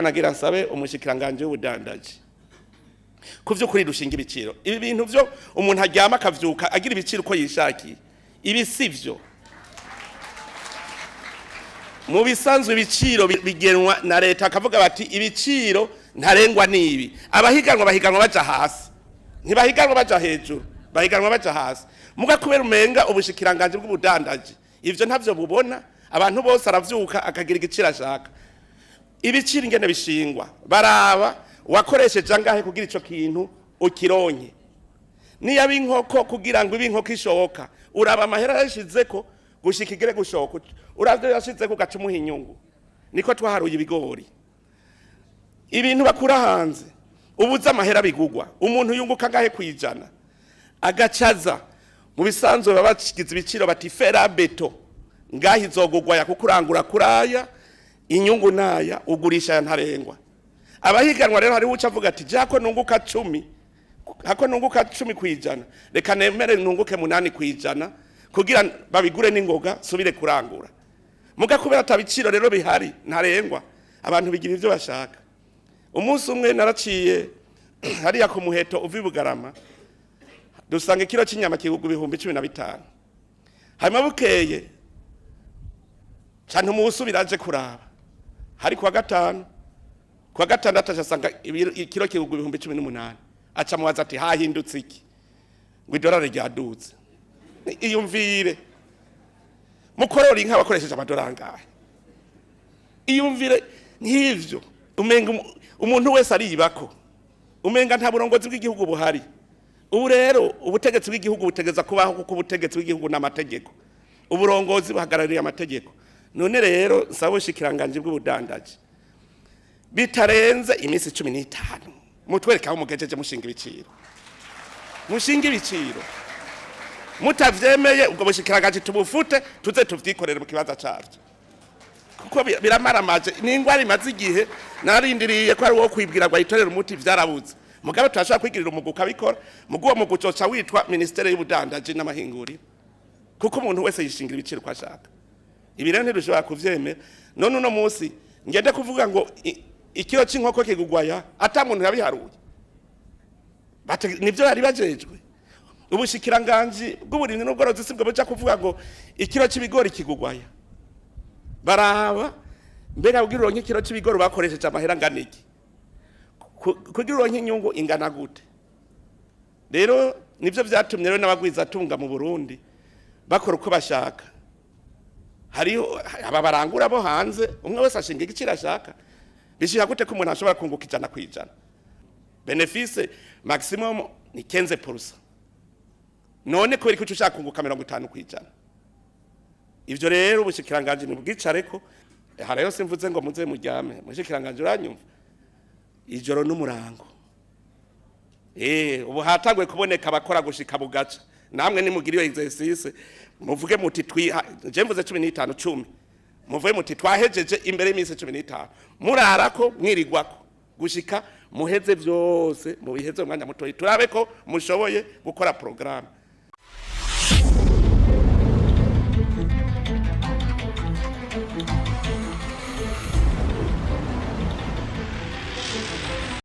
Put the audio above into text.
Nagira nsabe umushikiranganje w'ubudandaji ku vy'ukuri dushinga ibiciro. Ibi bintu vyo umuntu aryama akavyuka agira ibiciro uko yishakiye, ibi si vyo. Mu bisanzwe ibiciro bigenwa na leta, akavuga bati ibiciro ntarengwa nibi. Abahiganwa bahiganwa baja hasi, ntibahiganwa baja hejuru, bahiganwa baja hasi. Muga kubera umenga ubushikiranganje bw'ubudandaji ivyo ntavyo bubona, abantu bose aravyuka akagira igiciro ashaka. Ibiciro ingene bishingwa, baraba wakoresheje angahe kugira ico kintu ukironke. Niyo inkoko, kugira ngo ibe inkoko ishoka, uraba amahera yashizeko gushika igere gushoka, uravyo yashizeko ugaca umuha inyungu. Niko twaharuye ibigori. Ibintu bakura hanze, ubuze amahera bigugwa, umuntu yunguka angahe kwijana, agacaza. Mu bisanzwe baba bashigize ibiciro bati fer à béton ngaho izogugwa ya, kuko urangura kuraya, inyungu naya, ugurisha ya ntarengwa. Abahiganwa rero hariho uca avuga ati jako nunguka 10, hako nunguka 10%, reka nemere nunguke 8% kugira babigure n'ingoga subire kurangura. Muga kubera atabiciro rero bihari ntarengwa, abantu bigira ivyo bashaka. Umunsi umwe naraciye hariya ku Muheto uva i Bugarama, dusanga ikiro cy'inyama kigugwa 15,000. Hanyuma bukeye cyane umunsi biraje kuraba, hari kuwa gatanu, kuwa gatandatu asanga ikiro kigugwa 18,000. Aca mubaza ati hahindutse iki? Ngo idolari ryadutse. Iyumvire, mukorora inka bakoresheje amadolari angahe? Iyumvire nk'ivyo, umenga umuntu wese aribako, umenga nta burongozi bw'igihugu buhari. Ubu rero ubutegetsi bw'igihugu butegeza kubaho, kuko ubutegetsi bw'igihugu n'amategeko, uburongozi buhagarariye amategeko. None rero nsaba ubushikiranganji bw'ubudandaji bitarenze iminsi 15 mutwereke aho mugejeje mushinga ibiciro. Mushinga ibiciro, mutavyemeye ubwo bushikiranganji tubufute, tuze tuvyikorere mu kibanza cavyo, kuko biramaramaje. Ni ingwara imaze igihe, narindiriye ko ari uwo kwibwira ngo ayitorere umuti, vyarabuze. Mugabe turashobora kwigirira umugwi ukabikora. Mugu uwo mugwi uzoca witwa Ministère y'ubudandaji n'amahinguriro, kuko umuntu wese yishingira ibiciro uko ashaka. Ibi rero ntidushobora kuvyemera. None uno munsi ngende kuvuga ngo ikiro c'inkoko kigugwaya, ata muntu yabiharuye? Nivyo bari bajejwe. Ubushikiranganji bw'uburimyi n'ubworozi sibwo buja kuvuga ngo ikiro c'ibigori kigugwaya. Baraba mbega kugira uronke ikiro c'ibigori bakoresheje amahera angana iki, kugira uronke inyungu ingana gute. Rero nivyo vyatumye rero n'abagwizatunga mu Burundi bakora uko bashaka. Hariho aba barangura bo hanze, umwe wese ashinga igiciro ashaka. Bishika gute ko umuntu ashobora kunguka 100%? Bénéfice maximum ni 15%. None kubera ko ushaka kunguka 50%? Ivyo rero ubushikiranganji nibwicareko. Aha rero simvuze ngo muze muryame. Mushikiranganje, uranyumva? Ijoro n'umurango. Ubu hatanguye kuboneka abakora gushika bugaca. Namwe nimugira iyo exercice, muvuge muti twiha, je mvuze 15, 10, muvuge muti twahejeje imbere y'iminsi 15. Murarako, mwirigwako gushika muheze vyose, mubiheze umwanya mutoyi, turabe ko mushoboye gukora programme.